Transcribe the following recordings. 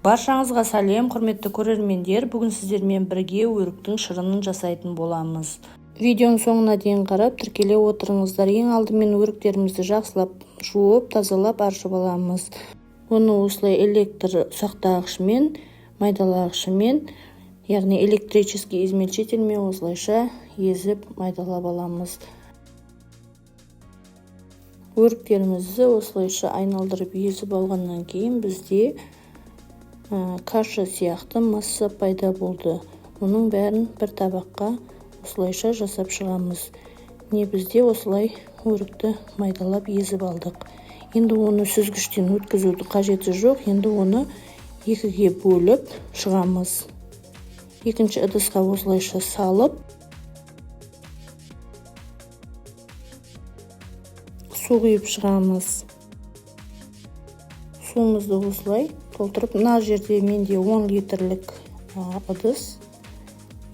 Баршаңызға сәлем, құрметті көрермендер. Бүгін сіздермен бірге өріктің шырынын жасайтын боламыз. Видеоның соңына дейін қарап, тіркеле отырыңыздар. Ең алдымен өріктерімізді жақсылап жуып, тазалап, аршып аламыз. Оны осылай электр ұсақтағышымен, майдалағышымен, яғни электрический измельчительмен осылайша езіп майдалап аламыз. Өріктерімізді осылайша айналдырып езіп алғаннан кейін бізде каша сияқты масса пайда болды. Оның бәрін бір табаққа осылайша жасап шығамыз. Не бізде осылай өрікті майдалап езіп алдық. Енді оны сүзгіштен өткізудің қажеті жоқ. Енді оны екіге бөліп шығамыз. Екінші ыдысқа осылайша салып, су құйып шығамыз. Суымызды осылай толтырып, мына жерде менде 10 литрлік ыдыс.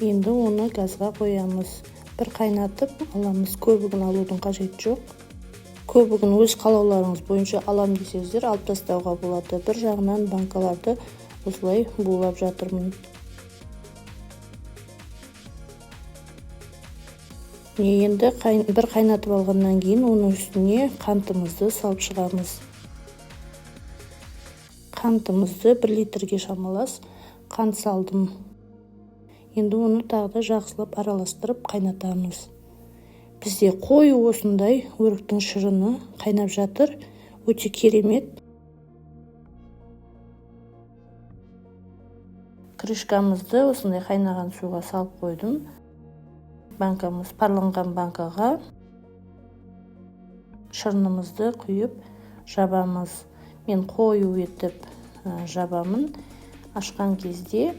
Енді оны газға қоямыз. Бір қайнатып аламыз. Көбігін алудың қажеті жоқ. Көбігін өз қалауларыңыз бойынша алам десеңіздер, алып тастауға болады. Бір жағынан банкаларды осылай булап жатырмын. Енді бір қайнатып алғаннан кейін оның үстіне қантымызды салып шығамыз. Қантымызды 1 литрге шамалас қант салдым. Енді оны тағы да жақсылап араластырып қайнатамыз. Бізде қою осындай өріктің шырыны қайнап жатыр. Өте керемет. Крышкамызды осындай қайнаған суға салып қойдым. Банкамыз парланған банкаға шырынымызды құйып жабамыз. Мен қою етіп жабамын. Ашқан кезде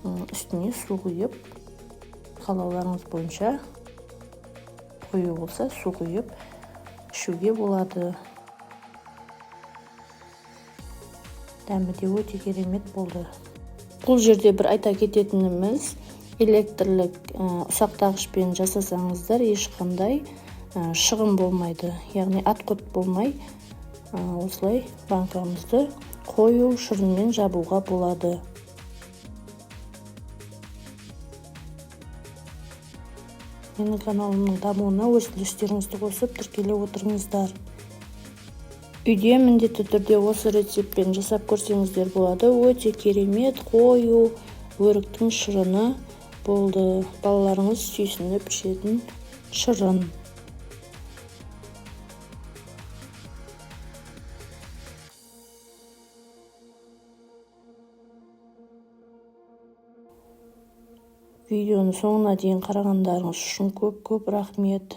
үстіне су құйып, қалауларыңыз бойынша қою болса су құйып ішуге болады. Дәмі де өте керемет болды. Бұл жерде бір айта кететініміз, электрлік ұсақтағышпен жасасаңыздар ешқандай шығын болмайды, яғни отход болмай, осылай банкамызды қою шырынмен жабуға болады. Менің каналымның дамуына өз үлестеріңізді қосып, тіркеле отырыңыздар. Үйде міндетті түрде осы рецептпен жасап көрсеңіздер болады. Өте керемет қою өріктің шырыны болды. Балаларыңыз сүйсініп ішетін шырын. Видеоның соңына дейін қарағандарыңыз үшін көп-көп рахмет.